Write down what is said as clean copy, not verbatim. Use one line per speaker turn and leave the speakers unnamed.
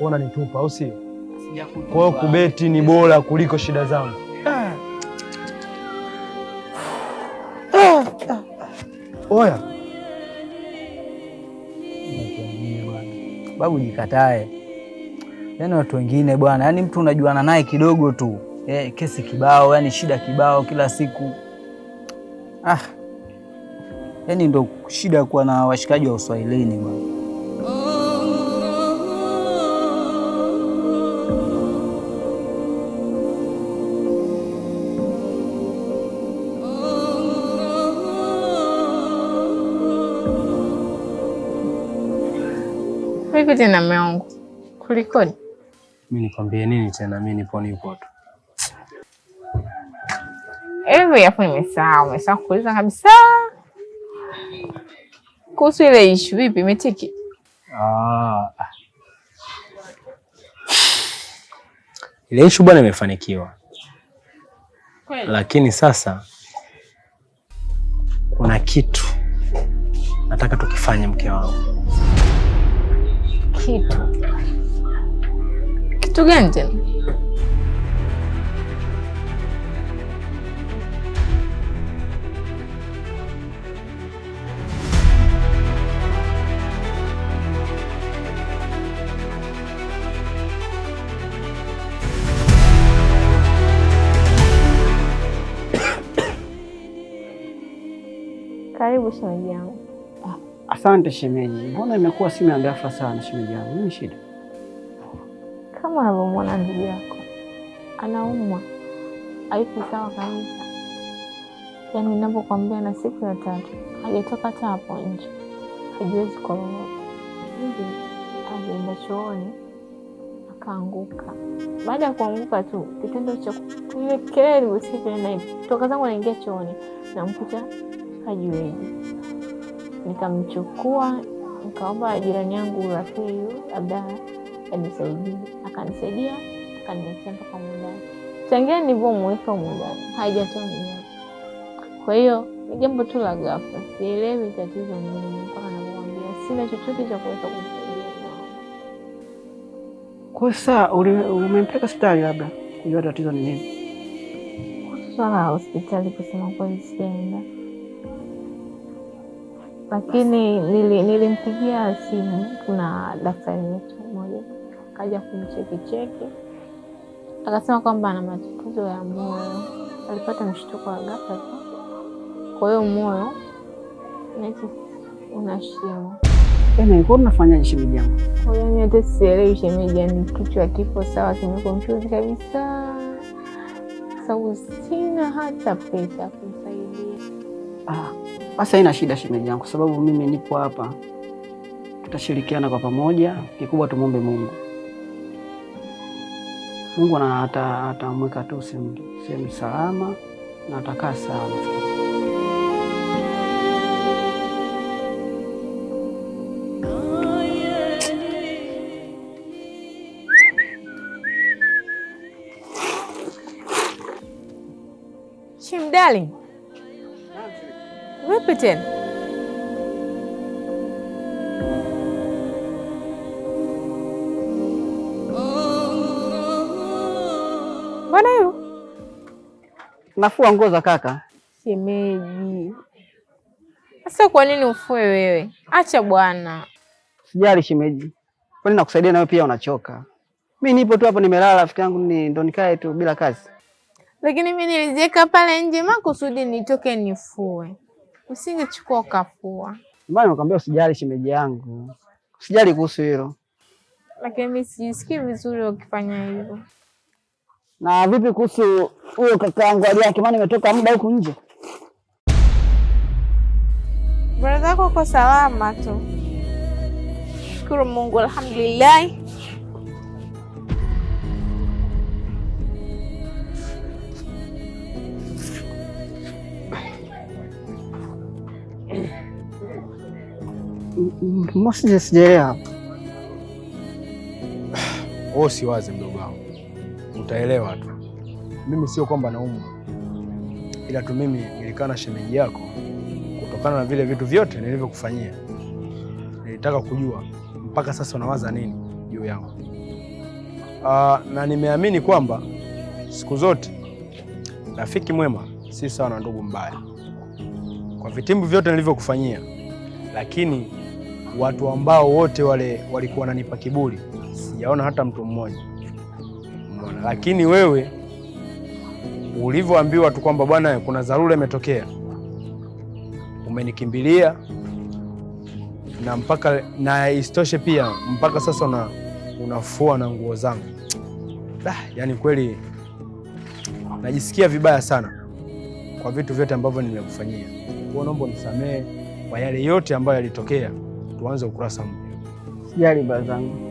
Unanitupa au sio? Kwa hiyo kubeti ni bora kuliko shida zangu. Oya
babu, jikatae. Yaani watu wengine bwana, yaani mtu unajuana naye kidogo tu kesi kibao, yaani shida kibao kila siku. Ah, yaani ndo shida kuwa na washikaji wa uswahilini bwana.
Vipi tena mume wangu, kulikoni?
Mimi nikwambie nini tena? Mimi nipo nipo tu.
Hivi hapo nimesahau, nimesahau kuuliza kabisa kuhusu ile ishu. Vipi, imetiki?
Ah. Ile ishu bwana imefanikiwa, lakini sasa kuna kitu nataka tukifanye, mke wangu.
Kitu kitu gani tena? Karibu shemeji yangu.
Asante shemeji. Mbona imekuwa simu ya ghafla sana shemeji yangu? Nini shida?
Kama unavyomwona ndugu yako anaumwa, hayupo sawa kabisa. Yaani ninapokuambia na siku ya tatu hajatoka hata hapo nje, hajiwezi kwa lolote. Hivi alienda chooni akaanguka. Baada ya kuanguka tu, kitendo cha ile kelele nilivyosikia na toka zangu naingia chooni, namkuta hajiwezi. Nikamchukua nikaomba jirani yangu rafiki labda anisaidie, akanisaidia, akaniletea mpaka mundani. Tangia nilivyomweka mundani hajatoa mnyama. Kwa hiyo ni jambo tu la ghafla, sielewi tatizo nini mpaka nakwambia sina chochote cha kuweza kumsaidia nao.
Kwa sasa umempeleka hospitali labda kujua tatizo ni nini?
Kuhusu swala la hospitali, kusema kweli sijaenda, lakini nilimpigia simu, kuna daktari wetu mmoja akaja kumcheki cheki, akasema kwamba ana matatizo ya moyo, alipata mshtuko wa ghafla tu, kwa hiyo moyo nahisi una shimo.
Yaani kwa unafanyaje shemeji yangu?
Kwa hiyo yani hata sielewi shemeji, yani kichwa kipo sawa, kimekonfuse kabisa, sababu sina hata pesa ya kumsaidia.
Ah, basi haina shida shemeji yangu, kwa sababu mimi nipo hapa, tutashirikiana kwa pamoja. Kikubwa tumwombe Mungu. Mungu atamweka tu sehemu salama na atakaa sawa.
Shimdali, vipi tena? Mbona hivyo?
Nafua nguo za kaka.
Shemeji, sasa kwa nini ufue wewe? Acha bwana.
Sijali shemeji, kwani nakusaidia nawe pia unachoka. Mi nipo tu hapo nimelala, rafiki yangu ni ndo nikae tu bila kazi.
Lakini mi niliziweka pale nje makusudi nitoke nifue, usingechukua ukafua.
Mbona nimekwambia usijali shemeji yangu, usijali kuhusu hilo.
Lakini mi sijisikii vizuri ukifanya hivyo.
Na vipi kuhusu huyo kakaangu hali yake, maana nimetoka muda huku nje.
Brother yako uko salama tu, shukuru Mungu, alhamdulillah.
Mbona sijaelewa?
Wewe usiwaze mdogo wangu, utaelewa tu. Mimi sio kwamba naumwa, ila tu mimi nilikaa na shemeji yako kutokana na vile vitu vyote nilivyokufanyia. Nilitaka kujua mpaka sasa unawaza nini juu juu yangu. Na nimeamini kwamba siku zote rafiki mwema si sawa na ndugu mbaya. Kwa vitimbi vyote nilivyokufanyia, lakini watu ambao wote wale walikuwa wananipa kiburi, sijaona hata mtu mmoja. Umeona? Lakini wewe ulivyoambiwa tu kwamba bwana, kuna dharura imetokea, umenikimbilia na mpaka na isitoshe pia mpaka sasa unafua na nguo zangu. Yani kweli najisikia vibaya sana kwa vitu vyote ambavyo nimekufanyia. Kwa naomba unisamehe kwa yale yote ambayo yalitokea, tuanze ukurasa mpya.
Sijali bazangu.